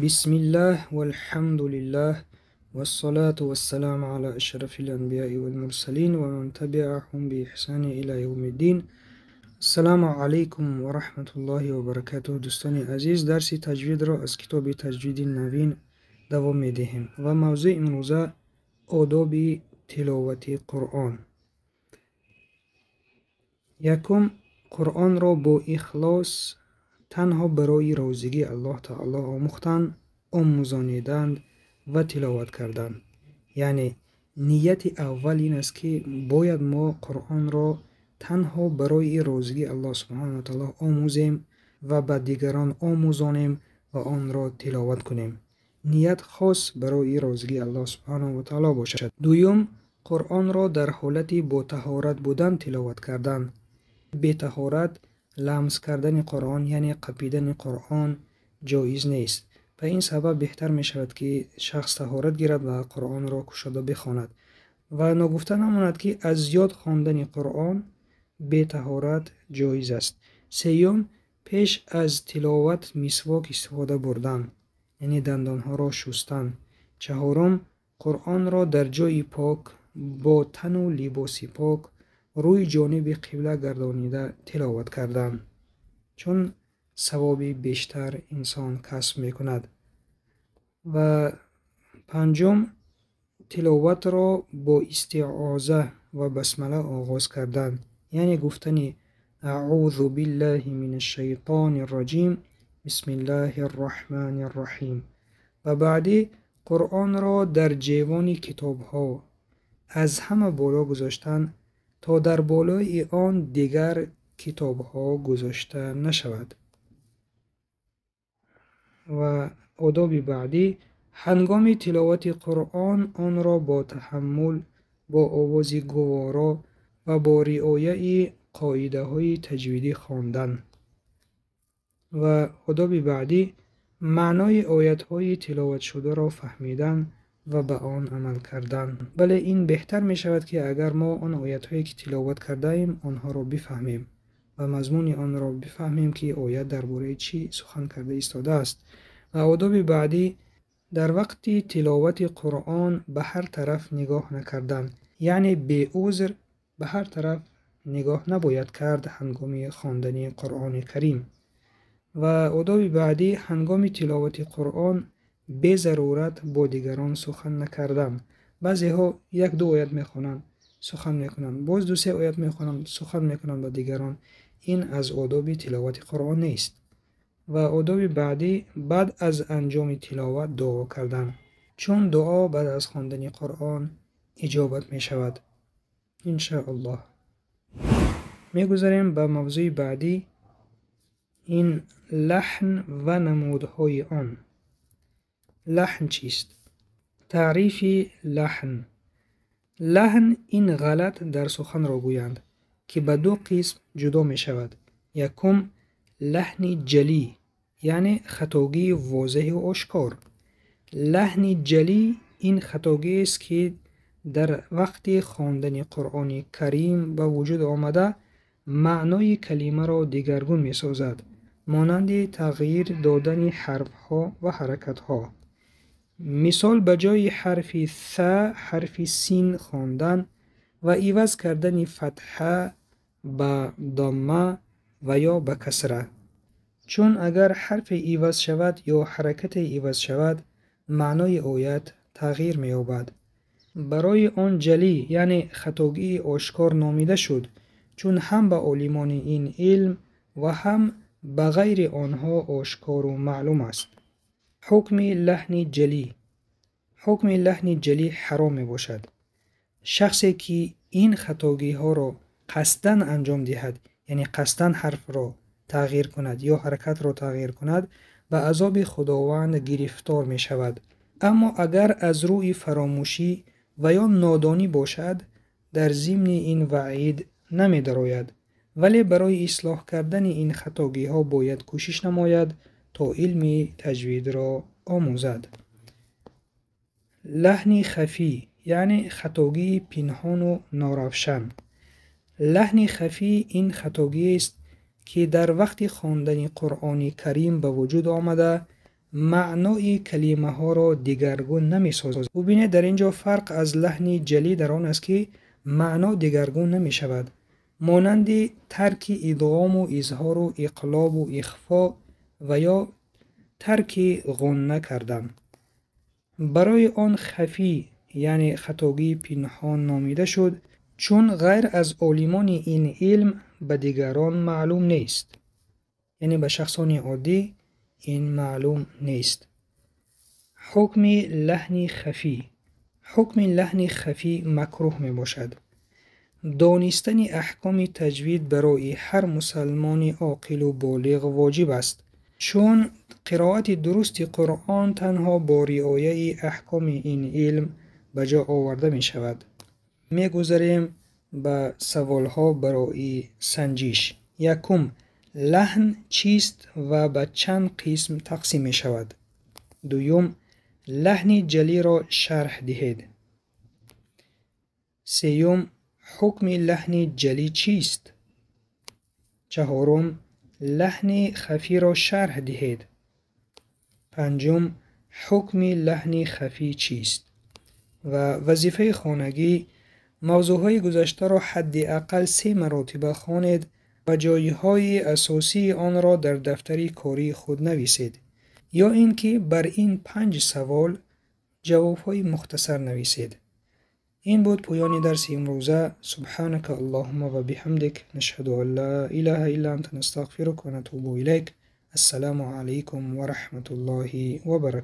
Бисмиллаҳ валҳамдулиллаҳ вассалату вассаламу ала ашрафил анбияи валмурсалин ва ман табиаҳум биихсани ила явмиддин. Ассалому алайкум ва раҳматуллоҳи ва баракатуҳ. Дӯстони азиз, дарси таҷвидро аз китоби Таҷвиди навин давом медиҳем ва мавзӯи имрӯза одоби тиловати Қуръон. Якум, Қуръонро бо ихлос танҳо барои розигии Аллоҳ таоло омӯхтан, омӯзонидан ва тиловат кардан. Яъне нияти аввал ин аст, ки бояд мо Қуръонро танҳо барои розигии Аллоҳ субҳанаҳу ва таоло омӯзем ва ба дигарон омӯзонем ва онро тиловат кунем. Ният хос барои розигии Аллоҳ субҳанаҳу ва таоло бошад. Дуюм, Қуръонро дар ҳолати ботаҳорат будан тиловат кардан. Бетаҳорат ламс кардани Қуръон, яъне қапидани Қуръон ҷоиз нест. Ба ин сабаб беҳтар мешавад, ки шахс таҳорат гирад ва Қуръонро кушода бихонад. Ва ногуфта намонад, ки аз зиёд хондани Қуръон бетаҳорат ҷоиз аст. Сеюм, пеш аз тиловат мисвок истифода бурдан, яъне дандонҳоро шустан. Чаҳорум, Қуръонро дар ҷойи пок бо тану либоси пок рӯи ҷониби қибла гардонида тиловат кардан, чун савоби бештар инсон касб мекунад. Ва панҷум, тиловатро бо истиоза ва басмала оғоз кардан, яъне гуфтани аъузу биллаҳи минаш шайтони раҷим, бисмиллаҳи рраҳмани рраҳим. Ва баъдӣ Қуръонро дар ҷевони китобҳо аз ҳама боло гузоштан, то дар болои он дигар китобҳо гузошта нашавад. Ва одоби баъдӣ, ҳангоми тиловати Қуръон онро бо таҳаммул, бо овози гуворо ва бо риояи қоидаҳои таҷвидӣ хондан. Ва одоби баъдӣ, маънои оятҳои тиловатшударо фаҳмидан ва ба он амал кардан. Бале, ин беҳтар мешавад, ки агар мо он оятҳое ки тиловат кардаем, онҳоро бифаҳмем ва мазмуни онро бифаҳмем, ки оят дар бораи чӣ сухан карда истодааст. Ва одоби баъдӣ, дар вақти тиловати Қуръон ба ҳар тараф нигоҳ накардан, яъне беузр ба ҳар тараф нигоҳ набояд кард ҳангоми хондани Қуръони Карим. Ва одоби баъдӣ, ҳангоми тиловати Қуръон безарурат бо дигарон сухан накардан. Баъзеҳо як-ду оят мехонанд, сухан мекунанд, боз ду-се оят мехонанд, сухан мекунанд ба дигарон. Ин аз одоби тиловати Қуръон нест. Ва одоби баъдӣ, баъд аз анҷоми тиловат дуо кардан, чун дуо баъд аз хондани Қуръон иҷобат мешавад, иншааллоҳ. Мегузарем ба мавзӯи баъдӣ, ин лаҳн ва намудҳои он. Лаҳн чист? Таърифи лаҳн. Лаҳн ин ғалат дар суханро гӯянд, ки ба ду қисм ҷудо мешавад. Якум, лаҳни ҷалӣ, яъне хатогии возеҳу ошкор. Лаҳни ҷалӣ ин хатогиест, ки дар вақти хондани Қуръони Карим ба вуҷуд омада, маънои калимаро дигаргун месозад, монанди тағйир додани ҳарфҳо ва ҳаракатҳо. Мисол, ба ҷои ҳарфи са ҳарфи син хондан ва иваз кардани фатҳа ба домма ва ё ба касра. Чун агар ҳарфе иваз шавад ё ҳаракате иваз шавад, маънои оят тағйир меёбад. Барои он ҷалӣ, яъне хатогии ошкор номида шуд, чун ҳам ба олимони ин илм ва ҳам ба ғайри онҳо ошкору маълум аст. Ҳукми лаҳни ҷалӣ. Ҳукми лаҳни ҷалӣ ҳаром мебошад. Шахсе ки ин хатогиҳоро қасдан анҷом диҳад, яъне қасдан ҳарфро тағйир кунад ё ҳаракатро тағйир кунад, ба азоби Худованд гирифтор мешавад. Аммо агар аз рӯи фаромӯшӣ ва ё нодонӣ бошад, дар зимни ин ваъид намедарояд, вале барои ислоҳ кардани ин хатогиҳо бояд кӯшиш намояд, то илми таҷвидро омӯзад. Лаҳни хафӣ, яъне хатогии пинҳону норавшан. Лаҳни хафӣ ин хатогиест, ки дар вақти хондани Қуръони Карим ба вуҷуд омада, Маънои калимаҳоро дигаргун намесозад. Бубинед, дар ин ҷо фарқ аз лаҳни ҷалӣ дар он аст, ки маъно дигаргун намешавад, монанди тарки идғому изҳору иқлобу ихфо ва ё тарки ғунна кардан. Барои он хафӣ, яъне хатогии пинҳон номида шуд, чун ғайр аз олимони ин илм ба дигарон маълум нест, яъне ба шахсони оддӣ ин маълум нест. Ҳукми лаҳни хафӣ. Ҳукми лаҳни хафӣ макрӯҳ мебошад. Донистани аҳкоми таҷвид барои ҳар мусалмони оқилу болиғ воҷиб аст, чун қироати дурусти Қуръон танҳо бо риояи аҳкоми ин илм ба ҷо оварда мешавад. Мегузарем ба саволҳо барои санҷиш. Якум: лаҳн чист ва ба чанд қисм тақсим мешавад? Дуюм: лаҳни ҷалиро шарҳ диҳед. Сеюм: ҳукми лаҳни ҷалӣ чист? Чаҳорум: лаҳни хафиро шарҳ диҳед. Панҷум: ҳукми лаҳни хафӣ чист? Ва вазифаи хонагӣ: мавзӯъҳои гузаштаро ҳадди ақал 3 маротиба хонед ва ҷойҳои асосии онро дар дафтари кории худ нависед, ё ин ки бар ин 5 савол ҷавобҳои мухтасар нависед. Ин буд поёни дарси имрӯза. Субҳанака Аллоҳумма ва биҳамдик, нашҳаду ан ла илаҳа илла анта, настағфирука ва натубу илайк. Ассалому алайкум ва раҳматуллоҳи ва баракатуҳ.